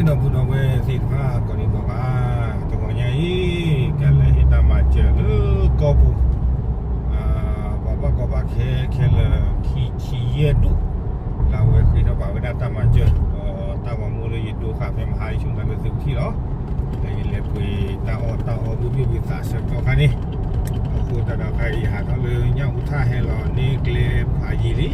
ဒီပုၢ်ဒီဝဲၢ်သ့ၣ်တဖၣ် ကိးဒံးဘၣ်ဘၣ်, တဂီၤညါအံၤ ကလဲၤဟ့ၣ်တၢ်မၤစၢၤလၢကီၢ်ပူၤ, ပှၤဘၣ်ကီဘၣ်ခဲခဲလၢာ် ခံဆံယဲၢ်ဒူၣ်, လၢအဝဲဃ့ထီၣ်ဘၣ်ဝဲဒၣ်တၢ်မၤစၢၤ ဒီးတၢ်ဂီၤမူလၢယဒိဃာ်ဖဲမဟါယဆိကမိၣ်သးလၢသုကထံၣ်လီၤ. လၢယလဲၤပှ့ၤတၢ်အီၣ်တၢ်အီဝံၣ်ဝံၣ်ဝံၣ်သးဆၢကတီၢ်ခါန့ၣ်, အဃိသတးဒီးခါအံၤ ယဟးထီၣ်လၢညၣ်အူထၣ်ဟဲလီၤန့ၢ်ကျဲဖးယံၤလံ,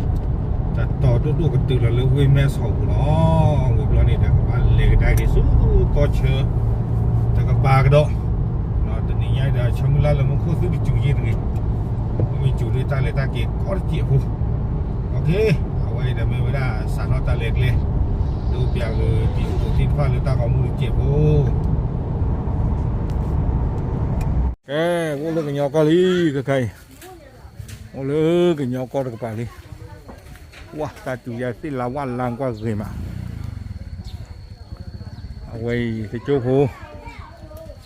တတီၤဒိၣ်ဒိၣ်ကတုၤလီၤလၢဝ့ၢ်မဲၢ်ဆီးပူၤလီၤ. ဝံၤဘျီန့ၣ်ဒီး ကဘၣ်လဲၤကဒါက့ၤဆူကီၢ်ဆၢ တကပၤကဒီး, တနံၤညါအံၤဒီး ဆၢမုၢ်လၢ်လၢမူခိၣ်သုတစူၤယ့ၢ်တဂ့ၤ, မ့ၢ်စူၤဒုးတၢ်လဲၤတၢ်က့ၤကိးတစဲးဖိ, အဝဲအံၤဒီးမ့ၢ်ဝဲဒၣ်စးထီၣ်တၢ်လဲၤကျဲ, ဒိးပျးက့ၤတံၤသကိးသ့ၣ်တဖၣ်လၢတၢ်ဂီၤမူတစဲးဖိ. ကဲ, အိၣ်လၢကညီကီၢ်လံ, ခဲခါအံၤ, အိၣ်လၢကညီကီၢ်တကပၤလံ, ဝါ တၢ်စူၤယၤသ့ၣ်လါဝၣ်လါကွၢ်ဂ့ၤမး, အဝဲအံၤတကၠိဖိ,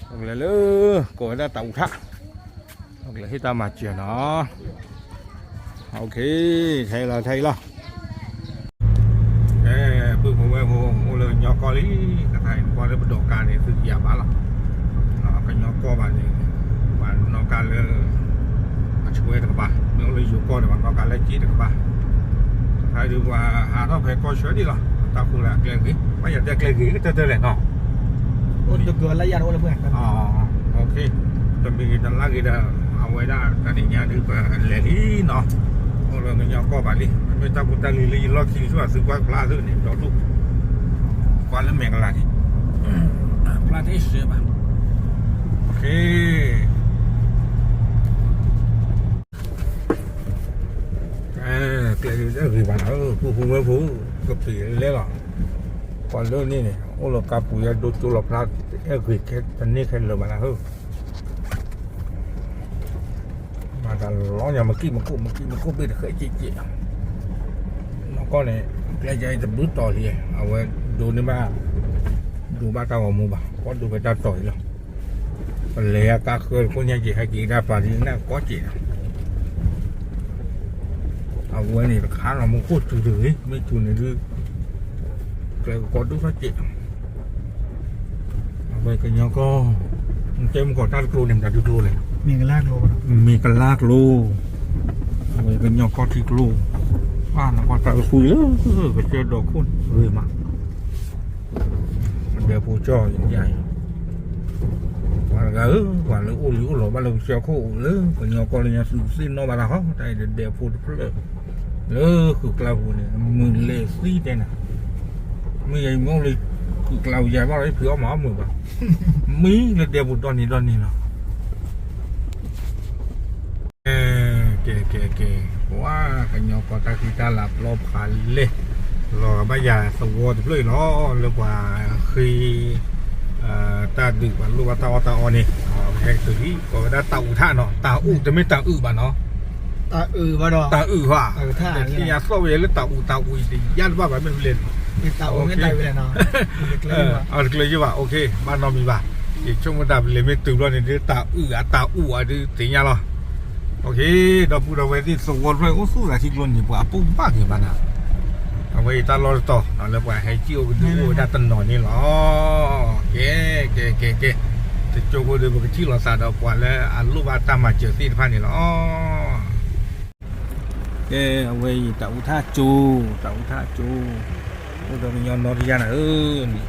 ပကလဲၤလၢ ကိးဝဲဒၣ်တၢ်အူထၣ်, ပကလဲၤဟ့ၣ်တၢ်မၤစၢၤနီၤ. ထဲအံၤလီၤ, ထဲအံၤလီၤ. ပုၢ်ဖိဝဲၢ်ဖိ အိၣ်လၢကညီကီၢ်လံ, ကသးအံၤကွၢ်လၢပဒိးကါန့ၣ် သုကယၤဘၣ်လီၤ. ကညီကီၢ်ဘၣ်န့ၣ် ပှၤနီၣ်ကါလၢ အဆှဲတကပၤ, မ့ၢ်အိၣ်လၢယိၤကီၢ်န့ၣ် ပှၤနီၣ်ကါလၢစ့တကပၤ, တခါဒုးပှၤဟးထီၣ်ဖဲကီၢ်ဆၢဒံးလီၤ, တၢ်ဖိလၢအကျဲဂ့ၤ, ဘၣ်ယၤတဲကျဲဂ့ၤကတၢၢ်တၢၢ်လဲၣ်နီၤ. အိၣ်တကၢၤလၢယၤတအိၣ်လၢပှဲၤ တမံၤဂ့ၤတလါဂ့ၤဒီး အဝဲဒၣ်တနံၤညါဒုးပလဲၤလံနီၤ, အိၣ်လၢကညီကီၢ်ဘၣ်လံ, မ့ၢ်တၢ်ဖိတၢ်လံၤလၢယလီၢ်ခံန့ၣ် ဆိဘၣ်သုကွၢ်ဖျါသုန့ၣ် ဒီဒူၣ်, ကွၢ်လၢမဲာ်ကလၤန့ၣ်, ဖျါတစဲးဘၣ်, ကျဲဂ့ၤဘၣ်နီၤ, ပုၢ်ဖိဝဲၢ်ဖိ, ကပ့ၤလဲလီၤ, ပှၤလၢန့ၣ်န့ၣ် အိၣ်လီၤကါပူၤယါဒိကၠိလီၤဖျါ, အဲၣ်ဂ့ၤခဲတန့ၢ်ခဲလၢာ်ဘၣ်နၤဧၢ မၤတၢ်လီၤညါ မကံၣ်မကိၣ် မကံၣ်မကိၣ်ဘ့ၣ်တဃဲးက့ၣ်က့ၣ်, နီၢ်ကီၢ်န့ၣ် ကျဲကါအံၤတဘျုးတီၤလံ, အဝဲဒိးန့ၢ်ဘၣ်, ဒိးဘၣ်တၢ်ဂီၤမူဘၣ်, ကွၢ်ဒိးဖဲတၢ်တီၤအံၤလီၤ, ပလဲၤအကါဃၢတခိၣ်ညါက့ၤ ဟဲက့ၤဒၣ်ပာ်ဒ်န့ၣ်ကီၢ်က့ၤလီၤ, အဝဲန့ၣ်တခါလီၤ မူခိၣ်စူၤတဂ့ၤ မ့ၢ်စူၤန့ၣ်ဒုး ကျဲကကိးဒိၣ်ထီၣ်က့ၤ အဝဲကညီကီၢ်, တဲမုၢ်ကီၢ်တၢ်တကျိၤန့ၣ် မတၤဒုးကျိၤလဲၣ်, မ့ၢ်ကလါကျိၤ, အဝဲကညီကီၢ်ထံကျိၤ, ပၢ်နကွၢ်တၢ်ကပူၤလၢ ကစၢၢ်ဒီးခိၣ်ဂ့ၤမး, ဒဲဖိကၠီယၤအံၤ, ပှၤတဂၤဧၢ, ပှၤလၢအိၣ်လံအိၣ်လီၤဘၣ်လၢကစၢၢ်ခိၣ်အိၣ်လၢ ကညီကီၢ်လၢညါသုးသ့ၣ်နီၣ်ဘၣ်တၢ်ဟီ, တၢ်အံၤဒီးဒဲဖိတဖျၢၣ် လၢဃုာ်ကျါပူၤန့ၣ် မုၢ်လဲၤသံတဲနၤ, မ့ၢ်ယမ့ၢ်အိၣ်လၢဃုာ်ကျါပူၤယၤဘၣ်ဒီး ဖုးအီၣ်မၤအီၣ်မုာ်ဘၣ်, မံလၢဒဲပူၤဒီနံၤဒီနံၤလီၤ. ကဲ, ကဲ, ကဲ, ကဲ, ပှၤကညီကီၢ်တၢ်ဃံတၢ်လၤပျီဖးလဲၢ်, လီၤဂာ်ဘၣ်ယၤသဝီတဖျၢၣ်အံၤလီၤ, လၢပှၤဃ့ တၢ်ဒုးပှၤလိၣ်ဘၣ်တၢ်အီၣ်တၢ်အီန့ၣ်, ဟဲကတုၤလံ, ကိးဝဲဒၣ်တၢ်အူးထၣ်နီၤ, တၢ်အူးတမ့ၢ်တၢ်အုးဘၣ်နီၤ, တၢ်အုးဘၣ်ဒီး တၢ်အုးဘၣ်, သ့ၣ်ညါသီၣ်ဝဲလၢတၢ်အူးတၢ်အူးအံၤတယါတဘၣ်ဘၣ်မ့ၢ်ဖဲလဲၣ်, တကျၢၤယဘၣ်, ဘၣ်နီတမံၤဘၣ်, ယဆိကမိၣ်တၢ်ပလဲၤမ့ၢ်တုၤဘျီန့ၣ်ဒ်တၢ်အုးအတၢ်အူးအဒုးသ့ၣ်ညါလီၤ. ဒီပုၢ်ဒီဝဲၢ်သ့ၣ် သဝီတဖျၢၣ်အိၣ်သူၣ်သးထံကျိန့ၣ် ပှၤအပိၢ်ဘၣ်က့ၤဘၣ်နၤ, အဝဲအံၤတၢ်လီၢ်တတီၤ လၢပှၤဟဲကံၣ်အိၣ်ကဒုအိၣ်ဝဲဒၣ်တနီၤန့ၣ်လီၤ. ကဲ, ကဲ, ကဲ, ကဲ, တကၠိဖိဒီး ပကထံၣ်လိာ်သးဒီးပှၤလၢ အလိၣ်ဘၣ်တၢ်မၤစၢၤသ့ၣ်တဖၣ်န့ၣ်လီၤ. ကဲ, အဝဲအံၤ တၢ်အူးထၣ်ကၠိ, တၢ်အူးထၣ်ကၠိ, အိၣ်ဒီးကညီနီတယါနၤဧၢ, ကၠိ, ကၠိ, ကၠိ, လၢပ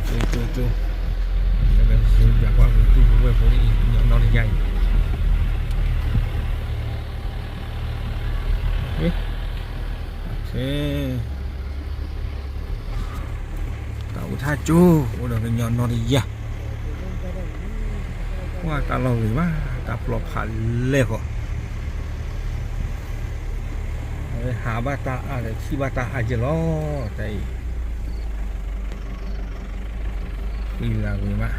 စံးပၠးကွၢ်က့ၤ ပုၢ်ဖိဝဲၢ်ဖိလၢအံၤ ကညီနီတယါအံၤ, တၢ်အူးထၣ်ကၠိ, အိၣ်ဒီးကညီနီတယါ, ကွၢ်တၢ်လီၢ်ဂ့ၤမး, တၢ်ပျီဖးလဲၢ်ဃီ, အဝဲဟးဘၣ်တၢ်အါဒီးထံၣ်ဘၣ်တၢ်အါက့ၤလီၤ, တၢ်အံၤ ဃံလၤဂ့ၤမး,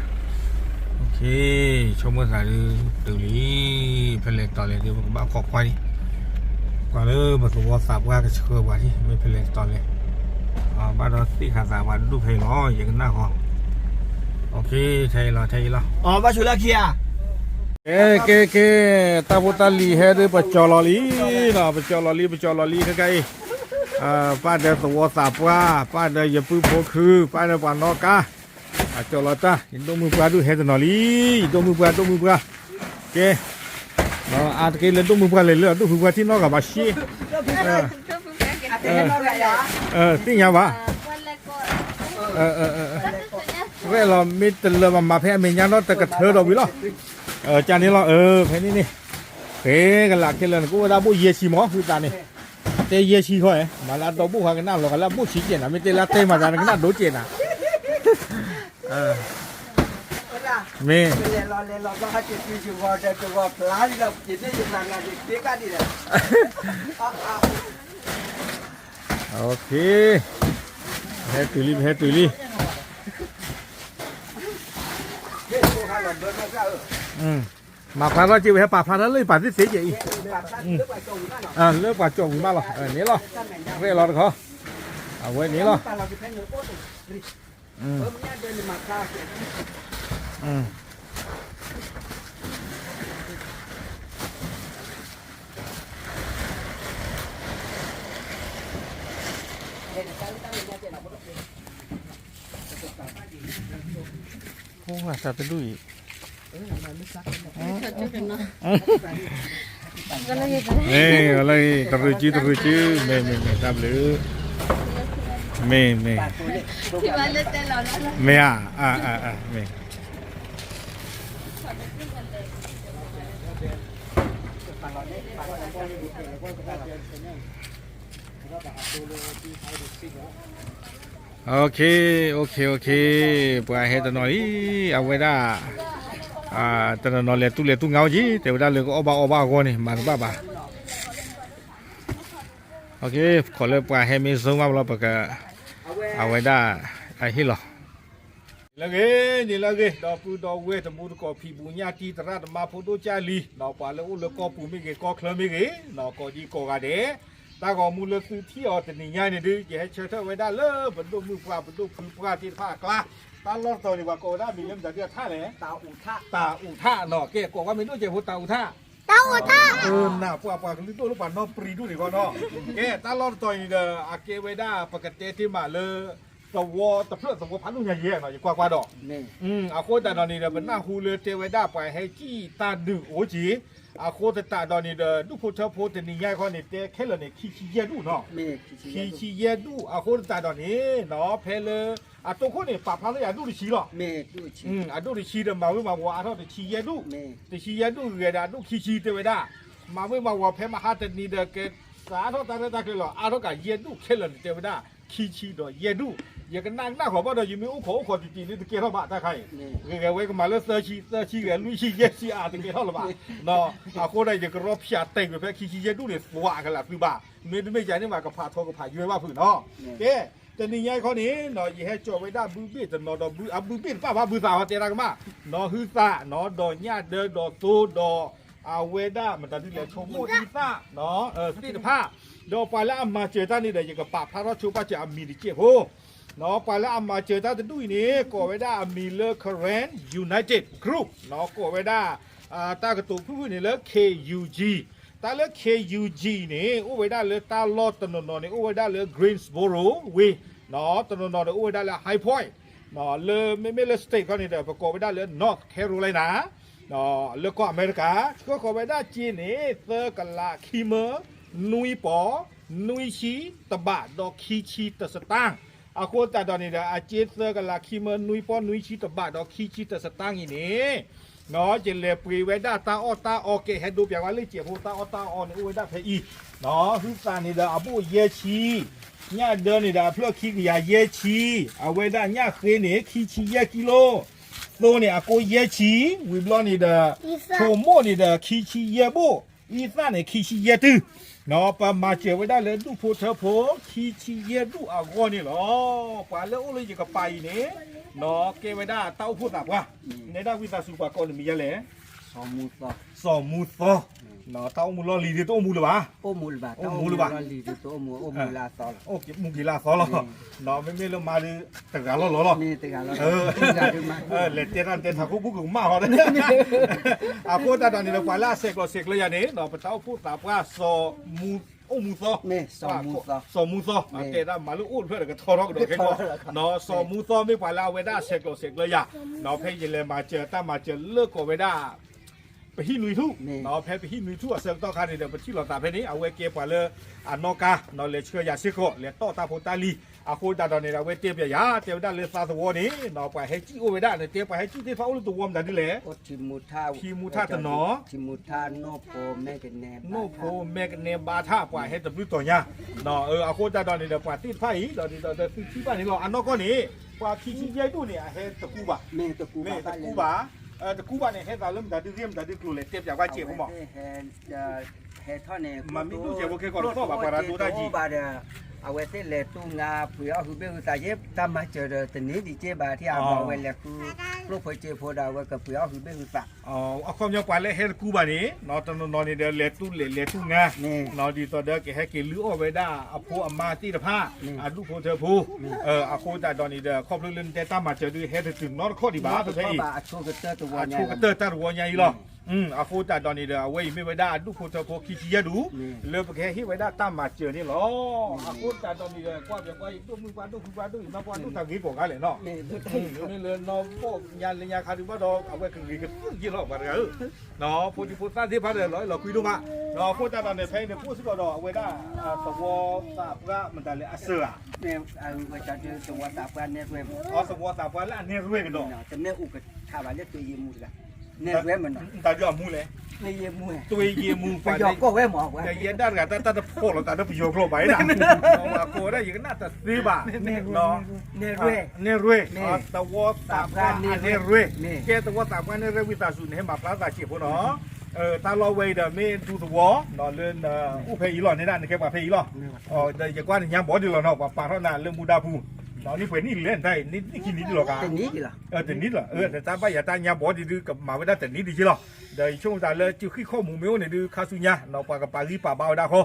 ဆိကမိၣ်သးဒုး တုၤလံ, ဖဲလဲၣ်တီၤလဲၣ်ဒုး ပကဘၣ်ခိးကွၢ်ဒံး, ကွၢ်လၢပသဝီသးပှၢ်ကဆှၢပှၤဒံး မ့ၢ်ဖဲလဲၣ်တီၤလဲၣ်, ဘၣ်ဒီးသ့ၣ်ခါသးပှၤဒူၣ်ဖဲအံၤလီၤ ယကနၣ်ဃီ, ထဲအံၤလီၤ ထဲအံၤလီၤ, ဘၣ်ဆိလၢခံဧါ, ကဲ, ကဲ, ကဲ, တၢ်ဖိတၢ်လံၤဟဲဒုး ပကၠီၤလီၤလံနီၤ, ပကၠီၤလီၤလံ ပကၠီၤလီၤလံ ခဲကါအံၤ, ပၢ်ဒီးသဝီသးပှၢ်, ပၢ်ဒီးယပုၢ်ဖိခု, ပၢ်ဒီးပှၤနီၣ်ကါ, ပ အကၠီလီၤတၢ် ယဒိၣ်မုၢ်ပှၢ်ဒုးဟဲတနီၤလံ, ယဒိၣ်မုၢ်ပှၢ် ဒိၣ်မုၢ်ပှၢ်, ကဲ, အါတက့ၢ်လၢဒိၣ်မုၢ်ပှၢ်လဲၤလၢအဒိၣ်ဖုပှၢ်ထံၣ်နီတဂၤဘၣ်ရှ့, သ့ၣ်ညါဘၣ်, ရဲၣ်လီၤ မ့ၢ်တလၢာ်ဘၣ်မၤဖဲအမဲာ်ညါနီတကထၢဒီးဝံၤလီၤ, ကန့ၣ်လီၤ, ဖဲန့ၣ်န့ၣ်, ဃဲကလးခဲလၢာ်န့ၣ် ကအိၣ်ဝဲဒၣ်ဘိၣ်ယဲၢ်ဆံမး ဟုသးန့ၣ်, တဲယဲၢ်ဆံဃီ, မၤလၢအဒီဘိၣ်ဃါကနၣ်လီၤ ကလၢအဘိၣ်ဆံးကဲးနၤ မ့ၢ်တဲလၢတဲမၤသးနကနၣ်ဒိကဲးနၤ မ့ၢ်, ဟဲတုၤလံ ဟဲတုၤလံ, မၤဖျါထီၣ်က့ၤဝဲဟဲပာ်ဖျါထီၣ်လၢယပာ်သ့ၣ်သ့ၣ်ကဲအံၤ, လၢပှၤကၠီၣ်ဝံၤမးလီၤ န့ၣ်လီၤ, ရဲၣ်လီၤတခီ, အဝဲန့ၣ်လီၤ ဖိဝဲတၢ်တဒူၣ်အံၤ, မ့ၢ်လၢတရူးစု တရူးစု, မ့ၢ်မ့ၢ်မ့ၢ်တၢ်ဘျုး, မ့ၢ်မ့ၢ်, မ့ၢ်ဧါ, မ့ၢ် ပှၤဟဲတနီၤလံ, အဝဲဒၣ်, တနီၤနီၤလဲၤတူၢ်လဲၤတူၢ်ငါအိၣ်က့ၤ တဲဝဲဒၣ်လၢကအီၣ်ဘၣ်အီဘၣ်အဂီၢ်န့ၣ် မၤတဘၣ်ဘၣ်, ခီလၢပှၤဟဲမ့ၢ်စိမးဘၣ်လီၤ ပက, အဝဲဒၣ်, အဟ့ၣ်လီၤ လၢဂ့ၤ, န့ၣ်လၢဂ့ၤ, ဒီပုၢ်ဒီဝဲၢ်တံၤသကိးဖံးဘူးညၣ်တံၢ်သရၣ်သမါဖိဒိၣ်ကၢ်လံၤ, ဒီးပှၤလၢအိၣ်လၢကီၢ်ပူၤမ့ၢ်ဂ့ၤ ကီၢ်ချၢမ့ၢ်ဂ့ၤ, ကိးဒံကိးဂၤဒဲး, တၢ်ဂီၤမူလၢသုထံၣ်အီၤတနံၤညါန့ၣ်ဒုး ယဟဲဆၢထၢၣ်ဝဲဒၣ်လၢပဒိၣ်မုၣ်ပှၢ် ပဒိၣ်ဖုပှၢ်သ့ၣ်တဖၣ်အကျါ, တၢ်လီၢ်တတီၤန့ၣ် ပှၤကိးဝဲဒၣ်မံၤလၢမတၤဒုးအထၣ်လဲၣ်, တၢ်အူးထၣ်နီၤ, ကဲ ကိးဝဲမ့ၢ်ဒိၣ်စဲးဖိ တၢ်အူးထၣ် တၢ်အူးထၣ်, နပှၤပှၤကလုာ်ဒိၣ်လၢပှၤနီၢ်ပြံၤဒိၣ်န့ၣ်ဂီၢ်နီၤ, ကဲ တၢ်လီၢ်တတီၤအံၤန့ၣ်ဒီး အကဲဝဲဒၣ်ပကတဲတ့ၢ်မးလၢ သဝီတဖျၢၣ်သဝီဖးဒိၣ်ညါယဲၢ်နီၤ ယကွၢ်ကွၢ်ဒီး, အဃိသတးဒီးန့ၣ်ဒီး ပနၢ်ဟူလၢတဲဝဲဒၣ်ပှၤဟဲကံၣ်တၢ်ဒုးအိၣ်က့ၤ, အဃိသတးဒီးန့ၣ်ဒီး ဒူၣ်ဖိထၢဖိတနံၤညါခီန့ၣ် တဲခဲလၢာ်န့ၣ် ခံဆံယဲၢ်ဒူၣ်နီၤ, ခံဆံယဲၢ်ဒူၣ် အဃိသတးဒီးန့ၣ်နီၤ ဖဲလၢ အတိခိၣ်န့ၣ် ပာ်ဖျါထီၣ်ယၤအဒူၣ်တဆံလီၤ, အဒူၣ်တဆံဒီးမၤဝ့ၤမၤဝီၤအါထီၣ်တဆံယဲၢ်ဒူၣ်, တဆံယဲၢ်ဒူၣ်ဂ့ၤဒီးအဒူၣ်ခံဆံတဲဝဲဒၣ်, မၤဝ့ၤမၤဝီၤဖဲမဟါတနံၤဒီး ကဲစးထီၣ်တၢ်ရဲၣ်တၢ်ကျဲၤလီၤ အါထီၣ်ကးယဲၢ်ဒူၣ်ခဲလၢာ်န့ၣ်တဲဝဲဒၣ်, ခံဆံဒီးယဲၢ်ဒူၣ်, ယကနၣ်ကနၣ်ဃီၤဘၣ်ဒီးယမ့ၢ်အိၣ်ခိးအိၣ်ခိးတံၢ်တံၢ်လၢတကဲထီၣ်ဘၣ်တၢ်ခါအံၤ, ဂ့ၤဂ့ၤဝဲကမၤလၢသၢဆံ သၢဆံဂ့ၤ လွံၢ်ဆံ ယဲၢ်ဆံအါတကဲထီၣ်လၢၤဘၣ်, အဃိဒီးယကရီဖၠးတဲာ်ကွံာ်ဖဲခံဆံယဲၢ်ဒူၣ်န့ၣ် သွးကလးသုဘၣ်, မ့တမ့ၢ်ယၤန့ၣ်မး ကဖးထီကဖးယွဲဘၣ်ဖုးနီၤ, ကဲ, တနံၤညါအံၤခီန့ၣ်နီၤ ယဟဲကၠီၤဝဲဒၣ်ဘုဘ့ၣ်တနီၤဒီး အဘုဘ့ၣ်တပၣ်ဘၣ် ဘုသးဟီတဲတၢ်ကမၣ်, နီၤဟုသးနီၤ ဒီးညၣ်ဒၢဒီးသိဒီး အဝဲဒၣ်မတၤဒုးလဲၣ် ဆိကမိၣ်အံသၣ်နီၤ သ့ၣ်တဖၣ်, ဒီးပှၤလၢအမၤစၢၤတၢ်န့ၣ်ဒီး ယကပာ်ဖျါထီၣ်ဆိပာ်စၢၤအမံၤတစဲးဖိ, နီၤ ပှၤလၢအမၤစၢၤတၢ်တဒူၣ်အံၤန့ၣ် ကိးဝဲဒၣ်အမံၤလၢ Karen United Group နီၤ ကိးဝဲဒၣ် တၢ်ကတိၤဖုၣ်ဖုၣ်န့ၣ်လၢ K U G, တၢ်လၢ K U G န့ၣ် အိၣ်ဝဲဒၣ်လၢတၢ်လီၢ်တနီၤနီၤန့ၣ် အိၣ်ဝဲဒၣ်လၢ Greensboro ဝ့ၢ်, နီၤ တနီၤနီၤဒီးအိၣ်ဝဲဒၣ်လၢ High Point, လၢမ့မ့ၢ်လၢ state ခီန့ၣ်ဒီး ပကိးဝဲဒၣ်လၢ North Carolina လၢကီၢ်အမဲရကၤ, ဆှၢဃီၤဝဲဒၣ်စ့န့ၣ် သၢကလးခံမၢ နွံပီၢ် နွံဆံတဘး ဒီးခံဆံတစတၢ်, အဃိသတးဒီးန့ၣ်ဒီး အစ့သၢကလးခံမၢနွံပီၢ်နွံဆံတဘးဒီးခံဆံတစတၢ်အံၤန့ၣ်, နီၤ ယလဲၤပှ့ၤဝဲဒၣ်တၢ်အီၣ်တၢ်အီကဲ ဟဲဒိပၠးဝဲလၢစဲးဖိ တၢ်အီၣ်တၢ်အီန့ၣ်အိၣ်ဝဲဒၣ်ဖဲအံၤ, နီၤ ဟုသးန့ၣ်ဒီးအဘိၣ်ယဲၢ်ဆံ, ညၣ်ဒၢန့ၣ်ဒီးအဖျၢၣ်ခံကယၤယဲၢ်ဆံ, အဝဲဒၣ်ညၣ်ဃ့န့ၣ် ခံဆံယဲၢ်ကံလိ, သိန့ၣ်အကိၢ်ယဲၢ်ဆံ, ဝံၤဘျီန့ၣ်ဒီး ဆိမိၣ်န့ၣ်ဒီး ခံဆံယဲၢ်ဘိၣ်, အံသၣ်န့ၣ် ခံဆံယဲၢ်တု, နီၤ ပမၤစၢၤဝဲဒၣ်လၢဒူၣ်ဖိထၢဖိ ခံဆံယဲၢ်ဒူၣ်အဂီၢ်န့ၣ်လီၤ. ပှၤလၢအိၣ်လၢယကပၤအံၤန့ၣ်, နီၤ ကဲဝဲဒၣ်တၢ်အိၣ်ဖှိၣ်သးပှၢ်, နဲဒၣ်ဝံသးစူၤပှၤကိးနမံၤယဲလဲၣ်, စီၤမူသီ, တၢ်အိၣ်မူလီၢ်လံၤဒ်တအိၣ်မူလၢၤဘၣ်, အိၣ်မူလၢၤဘၣ်, အိၣ်မူလၢအသီလီၤ, မူက့ၤလၢအသီလီၤ, မ့မ့ၢ်လၢမၤဒုး တဂၤလီၤလီၤလီၤ, လဲၤတဲတၢ်တဲထးခိၣ်ဘူၣ်ကမၣ်ဟီ, အဃိသတးဒီးန့ၣ်ဒီး ပှၤလၢအဆဲးကျိးဆဲးကျၢယၤန့ၣ် ပတၢ်အိၣ်ဖှိၣ်သးပှၢ်စီၤမူ စီၤမူသီ, စီၤမူသီ, တဲဒၣ်မၤလၢအိၣ်တဖျၢၣ်ဒီးကထီထီၣ်ကဒီးခဲကီး, စီၤမူသီမ့ၢ်ပှၤလၢအဝဲဒၣ်ဆဲးကျိးဆဲးကျၢယၤ, ဒီးဖဲယလဲၤမၤစၢၤတၢ်မၤစၢၤလၢကိးဝဲဒၣ် ပဟံၣ်နွံထူၣ်, ဖဲပဟံၣ်နွံထူၣ်အဆၢကတီၢ်ခါန့ၣ်ဒီး ပထံၣ်လိာ်သးဖဲန့ၣ် အဝဲကဲပှၤလၢအနီၣ်ကါ, လဲၤဆှၢယၤစ့ၢ်ကီး လဲၤတီၣ်တၢ်ဖိတၢ်လံၤ, အဃိသတးဒီးန့ၣ်ဒီး အဝဲတဲပျးယၤ တဲဝဲဒၣ်လၢသးသဝီန့ၣ် ပှၤဟဲစံၣ်အိၣ်ဝဲဒၣ်န့ၣ် တဲပှၤဟဲစံၣ်သ့ၣ်တဖၣ်အိၣ်လၢသဝီမတၤဒ်လဲၣ်, ထံမူထၣ်တနီၤ နီၢ်ဖိမဲကနဲဘါထၣ် ပှၤဟဲတဘျုးတီၤညါ, အဃိသတးဒီးန့ၣ်ဒီး ပှၤသ့ၣ်တဖၣ်အံၤ ဒီးဒ်သိးဒီးသုထံၣ်ဘၣ်န့ၣ်လီၤ အနီၢ်ကီၢ်န့ၣ် ပှၤခံဆံယဲၢ်ဒူၣ်န့ၣ် အဟဲတကူဘၣ်, မ့ၢ်တကူဘၣ်, တကူဘၣ်န့ၣ် ဟဲသးလၢမတၤဒုဂ့ၢ်မတၤဒုကျိၤလဲၣ် တဲပျးကွၢ်စဲးဖိမး ဟဲထီၣ်န့ၣ် မၤမ့ၢ်ဒူၣ်စဲးဖိခဲကီးတသီၣ်ဘၣ် ပှၤတၢ်ဒိတၢ်ယံၤ အဝဲသ့ၣ်လဲၤတူၢ်ငါ ဖှ့ၤအီၣ်ဟုဘ့ၣ်ဟုသးယဲ တၢ်မၤစၢၤဒီးတနံၤဒံးက့ဘၣ် ထံၣ်အဘၣ်ဝဲလဲၤဃု ကျိၣ်ဖိစ့ဖိဒီး အဝဲကဖှ့ၤအီၣ်ဟုဘ့ၣ်ဟုသး အခီပညီပှၤလၢဟဲတကူဘၣ်န့ၣ် တနီၤနီၤန့ၣ်ဒီး လဲၤတူၢ်လဲၤလဲၤတူၢ်ငါ, ဒ်သိးဒီးကဟဲက့ၤလုၢ်အီၣ်ဝဲဒၣ်အဖိအမါသ့ၣ်တဖၣ် အဒူၣ်ဖိထၢဖိ, အဃိသတးဒီးန့ၣ်ဒီး ခီဖျိလၢနတဲတၢ်မၤစၢၤဒုး ဟဲတတုၤနီတခီၣ်ဒံးဘၣ် ဖဲအံၤ အဆိကတၢၢ်တၢ်တဝီညါအံၤလီၤ. အဃိသတးဒီးန့ၣ်ဒီး အဝဲအံၤမ့ၢ်ဝဲဒၣ်အဒူၣ်ဖိထၢဖိခံဆံယဲၢ်ဒူၣ် လၢပကဟဲဟ့ၣ်ဝဲဒၣ်တၢ်မၤစၢၤန့ၣ်လီၤ. အဃိသတးဒီးန့ၣ်ဒီး ကွၢ်ပှဲၤကွၢ်အံၤ ဒိၣ်မုၢ်ပှၢ်ဒိၣ်ဖုပှၢ်ဒိၣ်အံၤ မ့ၢ်ပှၤဒိၣ်တၢ်ဂ့ၤကိးဂၤလဲၣ်နီၤ, မ့ၢ်လၢနီၢ်ဘီၣ်ညါလၢညါခါဒုးဘၣ်ဒီး အဝဲကဂ့ၤကသ့ၣ်ယ့ၢ်လီၤ ပှၤတဂၤဧၢ ဖိဒံဖိသၣ်သ့ၣ်တဖၣ်ဒီး လီၤအဲၣ်လီၤကွံဒိၣ်မး, အဃိသတးဒီးန့ၣ် ဖဲအံၤန့ၣ် ပအိၣ်စ့ၢ်ကီးဒီးအဝဲဒၣ် သဝီသးပှၢ်မတၤလဲၣ် အစၢၤဧါ, သဝီသးပှၢ်န့ၣ် သဝီသးပှၢ်လၢအနဲၣ်ရွဲၣ်ကဒီး, တမ့ၢ်အိၣ်ကထးဘၣ်လၢ နတၢ်ဒုးအမူလဲၣ်, သွေးရည်မူ ပယီၤကိးဝဲမ့ၢ် ယဲဒၣ်တဂၤတၢ်တဖီၣ်လီၤသးဒီးပယီၤကျိာ်ဘၣ်ဒၣ်, ကိးဝဲဒၣ်ယကနၣ်တသ့ဘၣ်, နဲၣ်ရွဲၣ်, သဝီသးပှၢ်အနဲၣ်ရွဲၣ်, ကဲသဝီသးပှၢ်နဲၣ်ရွဲၣ် ဝံသးစူၤ နဟဲမၤဖျါသးစဲးဖိနီၤ, တၢ်လီၢ်ဝဲအံၤဒီး မ့ၢ်ဒူသဝီ လၢနအိၣ်ဖဲအံၤလီၤ နဲဒၣ်နကဲပှၤဖဲအံၤလီၤ, ဒီးယကွၢ်နညါဘီဒံးလီၤနီၤ ပှၤပာ်ထီၣ်နၤလၢမူဒါပူၤ, နံၣ်ပှဲၤနံၣ်လဲၣ်နတၢ်အံၤ နံၣ်ခံနံၣ်ဒံးလီၤကါ, တနံၣ်လီၤ, နတၢ်ဘၣ်ယၤတၢ်ညါဘီဒံးဒုး ကမၤဝဲဒၣ်တနံၣ်ဒံးက့လီၤ, ဒီးယဆိကမိၣ်သးလၢ စုဃံၣ်ခီၣ်မူမ့ၢ်အိၣ်န့ၣ်ဒုး ခါဆူညါ ပှၤကပာ်ဂံၢ်ပာ်ဘါဝဲဒၣ်ဃီ,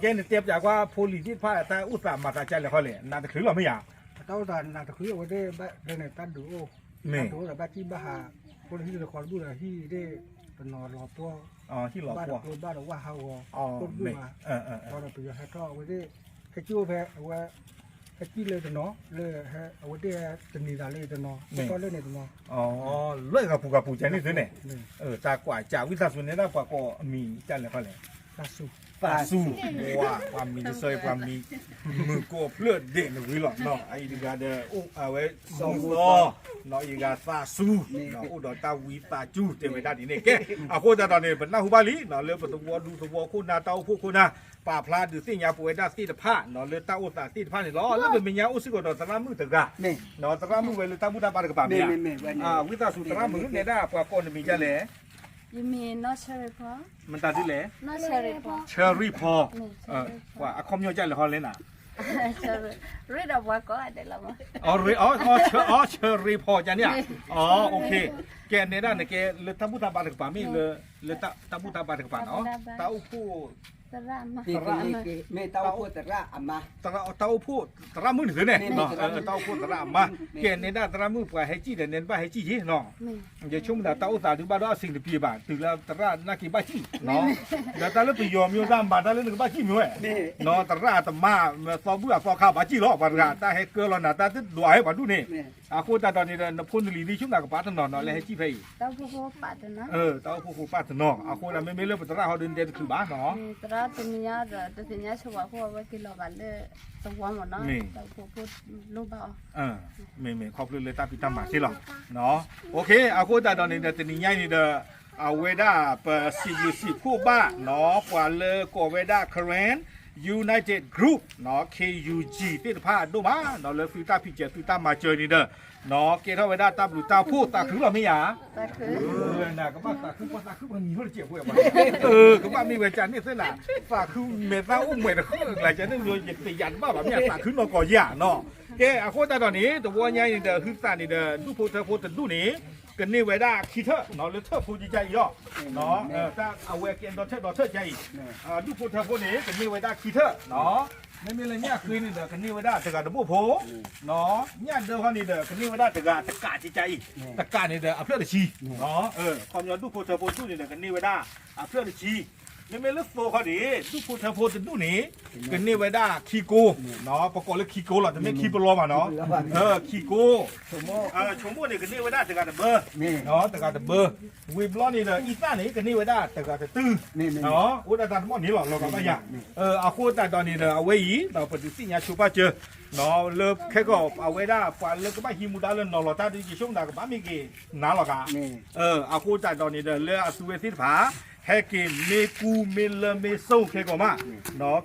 ကဲနတဲပျးကွၢ်ဖိလံၤသ့ၣ်တဖၣ် တၢ်အိၣ်သးမၤသးကလဲၣ်ဃီလဲၣ် နးတချုးလီၤမ့ၢ်ဧါ, တၢ်အိၣ်သးနးတချုး အဝဲသ့ၣ်ဘၣ်ဒီးန့ၣ် တၢ်ဒုးအိၣ်, တၢ်ဒုးအိၣ်ဒီးဘၣ်တံၢ်ဘၣ်ဟး, ဖိလံၤဟံၣ်တခီတဘူၣ်ဒီးဟံၣ်သ့ၣ် တနီၤလီၤပှီၢ်, ဟံၣ်လီၤပှီၢ်, ဘၣ်ဒီးကျိဘၣ်ဒီးဝၣ်ဟးဂီၤ, ဖိတဘူၣ်ဘၣ်, ဒီးပယီၤဟဲထီၣ်အဝဲသ့ၣ်, ဟဲကံၣ်အိၣ်ဖဲအဝဲ, ဟဲကံၣ်လၢတနီၤ လၢအဝဲသ့ၣ်ဟဲတနံၤသးလၢတနီၤ တတီၢ်လၢန့ၣ်တနီၤ, လၢဂၤပူၤဂၤပူၤကန့ၣ်သ့န့ၣ်, တၢ်ကွၢ်ကးဝံသးစူၤန့ၣ်ဒၣ်ပှၤကိးအမံၤကလဲၣ်ဃီလဲၣ် သးစူၤ, ပှၤမံၤတဆၢ ပှၤမံၤ, မုၢ်ကိးဖျၢၣ်ဒဲးနဝံၤလီၤနီၤ အအံၤတဂၤဒီး အဝဲစီၤမူသီ, နီၤအံၤတဂၤသးစူၤ, အိၣ်ဒီးတၢ်ဝံသးစူၤ တဲဝဲဒၣ်ဒ်န့ၣ် ကဲ, အဃိသတးဒီးန့ၣ် ပနၢ်ဟူဘၣ်လံ လၢပသဝီဒူသဝီခိၣ်နၢ် တၢ်အိၣ်ဖှိၣ်ခိၣ်နၢ် ပာ်ဖျါဒုးသ့ၣ်ညါပဝဲဒၣ်သ့ၣ်တဖၣ် လၢတၢ်အိၣ်သးသ့ၣ်တဖၣ်န့ၣ်လီၤ. လၢပမဲာ်ညါအိၣ်စ့ၢ်ကီးဒီးသရၣ်မုၣ်တဂၤ, သရၣ်မုၣ်ဝဲလၢတၢ်ဘူၣ်တၢ်ဘါတကပၤမ့ၢ်ဧါ, ဝံသးစူၤ သရၣ်မုၣ် နဲဒၣ်ပှၤကိးနမံၤဒ်လဲၣ်, မတၤဒ်လဲၣ်, ဆၢရံဖီ, အခီပညီဒ်လဲၣ်ဟီလဲၣ်နၤ, ဆၢရံဖီဒ်န့ၣ်ဧါ, ကဲနဲဒၣ်နကဲလၢတၢ်ဘူၣ်တၢ်ဘါတကပၤမ့ၢ်လၢ, လၢတၢ်ဘူၣ်တၢ်ဘါတကပၤနီၤ, တၢ်အိၣ်ဖှိၣ် တၢ်အိၣ်ဖှိၣ်သရၣ်မုၣ်န့ၣ်သ့န့ၣ်, တၢ်အိၣ်ဖှိၣ်သရၣ်အမါ, ကဲနဲဒၣ်သရၣ်မုၣ်ပှၤဟဲကံၣ်ဒီး နဲဘၣ်ဟဲကံၣ်ယ့ၢ်နီၤ, ယဆိကမိၣ်သးတၢ်အိၣ်သးဒုးဘၣ်ဒီးအဆင်တပြေဘၣ် တုၤလၢသရၣ်နာ်က့ၤဘၣ်ကံၣ်, ဒီးတၢ်လၢပယီၤမ့ၢ်အိၣ်တၢ်မၤတၢ်လၢနကဘၣ်ကံၣ်မ့ၢ်ဝဲ, သရၣ်တမါ သီဘူၣ်အသီခါဘၣ်ကံၣ်လီၤ ပှၤတဂၤ တၢ်ဟဲကၢလီၤနၤတၢ်သ့ၣ်ဒွးဟဲပှၤဒူၣ်န့ၣ်, အဃိသတးဒီးန့ၣ်ဒီး နဖိနလံၤဒ်ဆိကမိၣ်သးကပၤတနီၤနီၤ လၢဟဲကံၣ်ဖဲအံၤ တၢ်အိၣ်ဖှိၣ်ဖိပာ်တနီၤ အဃိဒီးမ့မ့ၢ်လၢပသရၣ်ဟီဒုးနတဲတချုးဘၣ်နီၤ, သရၣ်တနံၤညါဒီးတသ့ၣ်ညါဆိဝဲဖိအဝဲက့ၤလီၤဘၣ်လၢသဝီမ့ၢ်နီၤ, တၢ်အိၣ်ဖှိၣ်ဖိလိၣ်ဘၣ်အီၤ, မ့မ့ၢ်ခီဖျိလၢတၢ်ဖံးတၢ်မၤသ့လီၤ, အဃိသတးဒီးန့ၣ်ဒီး တနံၤညါအံၤန့ၣ်ဒီး အဝဲဒၣ်ပစံးဘျုးစံးဖှိၣ်ဘၣ်နီၤ ပှၤလၢကိးဝဲဒၣ် Karen United Group နီၤ K U G သ့ၣ်တဖၣ်အဒိၣ်မးနီၤ လၢသုတၢ်ဖံးစၢၤသုတၢ်မၤစၢၤန့ၣ်ဒီး နီၤ ကဲထီၣ်ဝဲဒၣ်တၢ်ဘျုးတၢ်ဖှိၣ်သးခုလီၤမ့ၢ်ဧါ, နကဘၣ်သးခုပှၤသးခုပှၤမံၤဖိတစဲးဖိ, ကဘၣ်မ့ၢ်ဝဲကန့ၣ်သ့နၤ, သးခုမဲာ်သၣ်အိၣ်မွဲၤတဃၢကျါကန့ၣ် ယတယာ်တဘၣ်ဘၣ် မ့ၢ်သးခုနီၢ်ကီၢ်ယၤနီၤ, ကဲအဃိသတးဒီးန့ၣ် တဝီညါအံၤန့ၣ်ဒီး ဟုသးန့ၣ်ဒီး ဒူၣ်ဖိထၢဖိတဒူၣ်န့ၣ် ကန့ၢ်ဝဲဒၣ်ခံထၢၣ်နီၤ လၢထၢၣ်ဖိကကါအံၤလီၤ, အဝဲကဲဒီထၢၣ်ဒီထၢၣ်ကါအံၤ, ဒူၣ်ဖိထၢဖိန့ၣ် ကန့ၢ်ဝဲဒၣ်ခံထၢၣ်နီၤ, မ့မ့ၢ်လၢညၣ်ဃ့န့ၣ်ဒီး ကန့ၢ်ဝဲဒၣ်တဂၤတဘိၣ်ဖိ, ညၣ်ဒၢဟီန့ၣ်ဒီး ကန့ၢ်ဝဲဒၣ်တဂၤတကးကကါအံၤ, တကးန့ၣ်ဒီးအဖျၢၣ်တဆံ, ခီပညီဒူၣ်ဖိထၢဖိဒူၣ်န့ၣ်ဒီး ကန့ၢ်ဝဲဒၣ်အဖျၢၣ်တဆံ, မ့မ့ၢ်လၢသိခီဒံး ဒူၣ်ဖိထၢဖိတဒူၣ်န့ၣ် ကန့ၢ်ဝဲဒၣ်ခံကိ, ပကိးလၢခံကိလီၤ, တမ့ၢ်ခံပလီဘၣ်နီၤ, ခံကိ, ဆိမိၣ်, ဆိမိၣ်န့ၣ်ကန့ၢ်ဝဲဒၣ်တဂၤတဘၢ, တဂၤတဘၢ, ဝံၤဘျီန့ၣ်ဒီး အံသၣ်န့ၣ် ကန့ၢ်ဝဲဒၣ်တဂၤတတုၤ, အိၣ်ဒၣ်တၢ်တမီၢ်န့ၣ်လီၤ, လီၤဂာ်ဘၣ်ယၤ, အဃိသတးဒီးန့ၣ်ဒီး အဝဲအံၤ ဒီးပဒုးသ့ၣ်ညါဆိပာ်စၢၤ လၢခဲကီၢ်အဝဲဒၣ်ပှၤလၢကဘၣ်ဟံးမူဒါလၢနီၤလီၤတၢ်ဒုးယဆိကမိၣ်သးကဘၣ်မ့ၢ်က့ၤနၤလီၤဂာ်, အဃိသတးဒီးန့ၣ်ဒီး လၢအသုဝဲသ့ၣ်တဖၣ် ဟဲက့ၤမ့ၢ်ကူမ့ၢ်လၢမ့ၢ်စိခဲကီၢ်မး,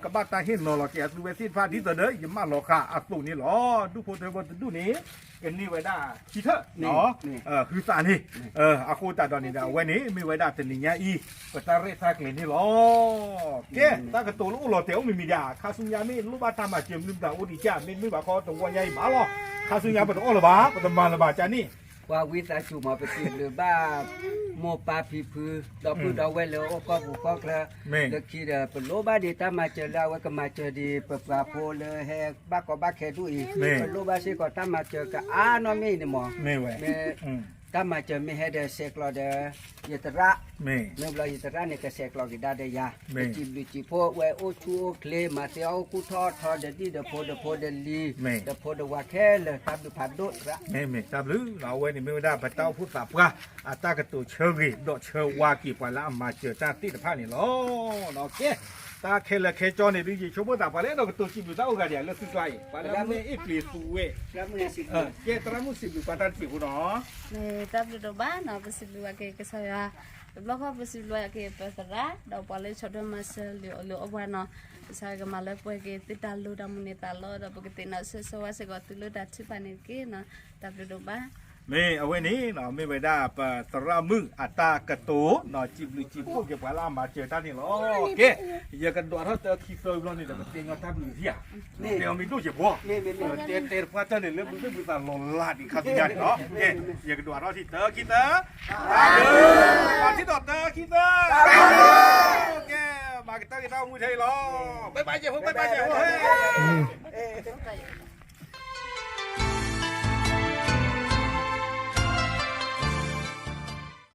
ကဘၣ်တၢ်ဟ့ၣ်နီၤလီၤက့ၤအသုဝဲသ့ၣ်တဖၣ် ဒ်သိးဒီးယမၢလီၤဃာ်အသိးန့ၣ်လီၤ. ဒူၣ်ဖိထၢဖိတဒူၣ်န့ၣ် ကန့ၢ်ဝဲဒၣ်ခံထၢၣ် ဟုသးန့ၣ်, အဃိသတးဒီးန့ၣ်ဒီး အဝဲန့ၣ်မ့ၢ်ဝဲဒၣ်တနံၤညါအံၤ ပတၢ်ရဲၣ်တၢ်ကျဲၤန့ၣ်လီၤ. ကဲ တၢ်ကတိၤလၢအိၣ်လီၤတဲာ်အိၣ်မံၤမံၤဒၣ် ခါဆူညါမ့ၢ်လိၣ်ဘၣ်တၢ်မၤစၢၤမနုၤမတၤအိၣ်ဒံးကၢ် မ့ၢ်မ့ၢ်ဘၣ်ခီတဝီညါအံၤဘၣ်လီၤ, ခါဆူညါပတအီၣ်လၢၤဘၣ် ပတမၤလၢၤဘၣ်ကန့ၣ် ပှၤဝံသးစူၤမး ပစံးဘျုးဘၣ် မိၢ်ပၢ်ဖံဖု ဒီပုၢ်ဒီဝဲၢ်လၢအိၣ်ကီၢ်ပူၤကီၢ်ချၢ, လၢခံဒီး ပလိၣ်ဘၣ်ဒံးတၢ်မၤစၢၤလၢအဝဲကမၤစၢၤဒံး ပပှၤဖိလၢဟဲဘၣ်ကီဘၣ်ခဲဒူၣ်အံၤ, ပလိၣ်ဘၣ်စ့ၢ်ကီးတၢ်မၤစၢၤကအါနီၢ်မ့ၢ်အံၤန့ၣ်မး, မ့ၢ် တၢ်မၤစၢၤမ့ၢ်ဟဲဒီးဆဲးကျိးဒီး ယသရၣ်, မ့ၢ်ဘျီယသရၣ်န့ၣ် ကဆဲးကျိးက့ၤဒၣ်ဒီးယၤ, ပစံးဘျုးစံးဖှိၣ်ဝဲအိၣ်ဆူၣ်အိၣ်ချ့ မၤသ့အီၣ်အိၣ်ကူၣ်ထီၣ်ထီ ဒီးဒံၣ်ဒီးဖိဒီးဖိဒီးလံၤ, ဒီးဖိဒီးဝၤခဲလၢာ် တၢ်ဘျုးဖးဒိၣ်သရၣ်, မ့ၢ်မ့ၢ်တၢ်ဘျုး အဝဲန့ၣ်မ့ၢ်ဝဲဒၣ်ပတၢ်အိၣ်ဖှိၣ်သးပှၢ် အတၢ်ကတိၤဆၢဂ့ၤ ဒီးဆၢဝါက့ၤပှၤလၢအမၤစၢၤတၢ်သ့ၣ်တဖၣ်န့ၣ်လီၤ. ကဲ တၢ်ခဲလၢာ်ခဲဆ့န့ၣ် ဒုးယဆိကမိၣ်သးပှၤလၢအဲၣ်ဒိးကတိၤစံးဘျုးတၢ်အိၣ်ဂၤဒံးလၢသုကျါအံၤ ပှၤလၢမ့ၢ်အ့ၣ်ပျ့ၤသူဝဲ, ကဲ သရၣ်မုၣ်စံးဘျုးပှၤတၢ်တစဲးဖိနီၤ, တၢ်ဘျုးဒိၣ်ဘၣ်နီၤ ပစံးဘျုးဘၣ်က့ၤကစၢ်ယွၤ, တဘျီဃီပစံးဘျုးဘၣ်က့ၤပသရၣ် ဒီးပှၤလၢဆီၣ်ထွဲမၤစၢၤလၢအီၤပှၤနီၤ, ကစၢ်ယွၤကမၤလၢပှဲၤက့ၤသုတၢ်လိၣ်တၢ်မုၢ်န့ၢ်သးလီၤ ဒီးပကသ့ၣ်နီၣ်ဆၢဆၢဝါစ့ၢ်ကီးသုလၢတၢ်ထုကဖၣ်န့ၣ်တက့ၢ်နီၤ, တၢ်ဘျုးဒိၣ်ဘၣ် မ့ၢ်အဝဲန့ၣ် မ့ၢ်ဝဲဒၣ်ပသရၣ်မုၣ်အတၢ်ကတိၤ စံးဘျုးစံးဖှိၣ်က့ၤပှၤလၢအမၤစၢၤတၢ်န့ၣ်လီၤ. ကဲ ယကဒွးထီၣ်တၢခံသၢဘျီန့ၣ်ဒီး ပတဲညီတၢ်ဘျုးထံဧါ, တဲအီၤမ့ၢ်ဒိၣ်ယဲၢ်ဘှီ, တဲတဲတပှၢ်တၢၢ်န့ၣ် လၢဘုသ့ၣ်ဘုသးလီၤလးဒံးခါဆူညါန့ၣ်လီၤ. ကဲ ယကဒွးထီၣ်ထံတၢခံသၢ, ထံဒီးတၢခံသၢ, ကဲ မၤကတၢၢ်က့ၤတၢ်အိၣ်မူထဲအံၤလီၤ. ဘၣ်ဘၣ်ယဲၢ်ဖိ ဘၣ်ဘၣ်ယဲၢ်ဖိ ဟဲ